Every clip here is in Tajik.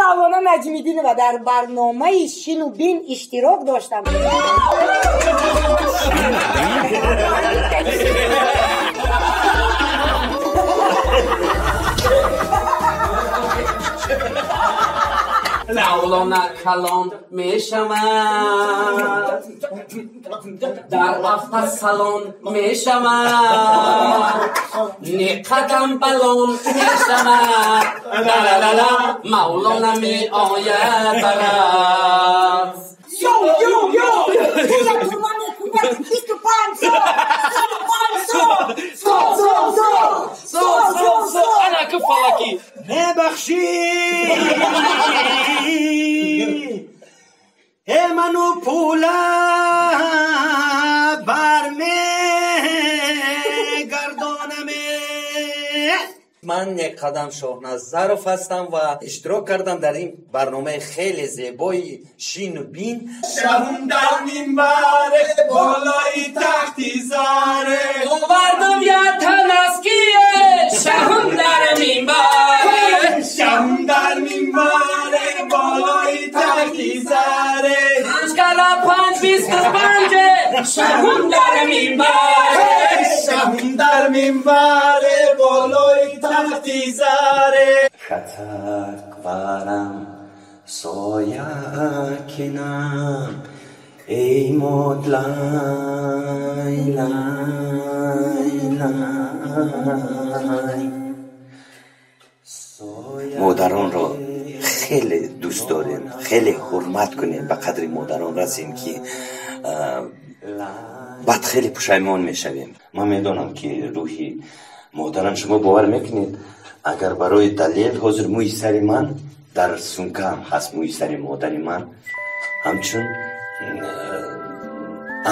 Мавлона Наҷмиддинова дар барномаи Шину бин иштирок доштам. Мавлона калон мешавад, дар автосалон мешавад, не қадам балон мешавад. Ла-ла-ла-ла, Мавлона меояд барас. Йо, йо, йо! Пула турма мекунад 25 сол, 35 сол, сол, сол, сол, сол, сол, сол. Ана ку фалакӣ. Мебахшӣ, ману пула бармегардонаме. Ман Неқадам Шоҳназаров ҳастам ва иштирок кардам дар ин барномаи хеле зебои Шину бин. Шаҳун дар минбаре, болои тахти заре. Овардам як танаские, шаҳун дар минбаре. Шаҳун дар минбаре, болои тахти заре. Панҷ кара панҷ 25, шаҳун дар минбаре. Шаҳун дар минбаре, болои тахти заре. Хатак барам соя кинам, эй мод лай лай лай. Модаронро хеле дӯст дорем, хеле ҳурмат кунем, ба қадри модарон расем ки баъд хеле пушаймон мешавем. Ман медонам ки рӯҳи модарам, шумо бовар мекунед, агар барои далел ҳозир мӯи сари ман дар сумкаам ҳаст, мӯи сари модари ман ҳамчун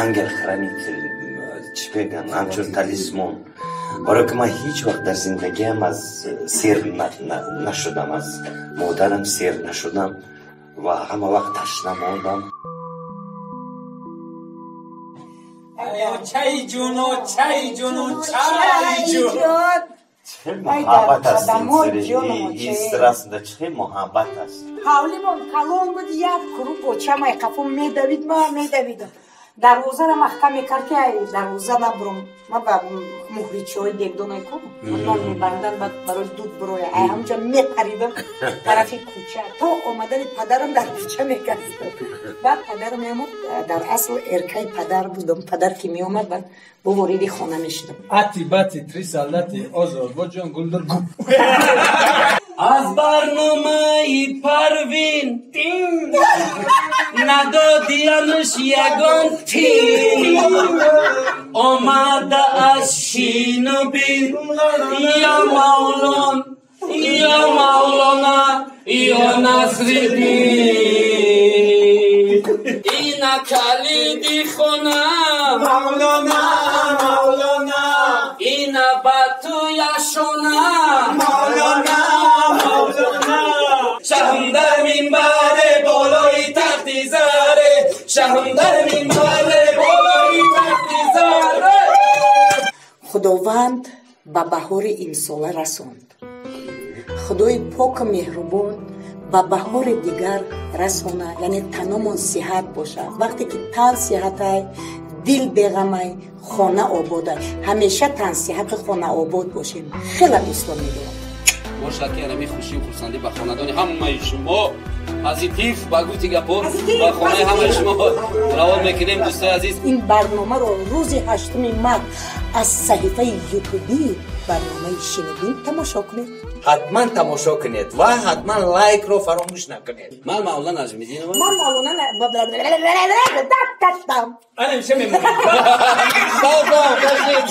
ангел хранитель, чӣ мегӯям, ҳамчун талисмон, барое ки ман ҳеҷ вақт дар зиндагиам аз сер нашудам, аз модарам сер нашудам ва ҳама вақт ташна мондам. Чай ҷуну, чай ҷуну, чай ҷун. Чӣ муҳаббат аст, ин страсда чӣ муҳаббат аст. Ҳавлимон калон буд, як куруп очамай қафо медавид, ма медавидам. Дарвозаро маҳкам мекард, ки ай дарвоза набурам. Ма ба муҳричиҳои дегдонай ку нон мебандан, баъд барои дуд буроя. Ай ҳамҷа мепаридам тарафи кӯча. То омадани падарам дар кӯча мекардам. Баъд падарам меомад, дар асл эркаи падар будам. Падар ки меомад, баъд бо вориди хона мешудам. Ати бати три солдати Озарбойҷон гулдур гуп. Аз барномаи Парвин надодиянаш ягон тин, омада аз Шину бин. Ё Мавлон, ё Мавлона, ё Насриддин. Ина калиди хона, Мавлона, Мавлона, ина ба туя шона, Мавлона, Мавлона. Шаҳун дар минбаре, болои тахти заре. Шаҳун дар минбаре, болои тахти заре. Худованд ба баҳори имсола расонд. Худои поку меҳрубон ба баҳори дигар расона, яъне таномон сиҳат бошад. Вақте ки тан сиҳатай, дил беғамай, хона ободай. Ҳамеша тан сиҳату хона обод бошем. Хеле дӯстон медорам. Бошад ки анами хушию хурсандӣ ба хонадони ҳамаи шумо, позитив ба гуфти гапо ба хонаи ҳамаи шумо равон мекунем, дӯстои азиз. Ин барномаро рӯзи 8 март аз саҳифаи ютубии барномаи Шинубин тамошо кунед. Ҳатман тамошо кунед ва ҳатман лайкро фаромӯш накунед. Ман Мавлона Наҷмиддинова. Ман Мавлона. Ана мемонем. Савдо, бошед.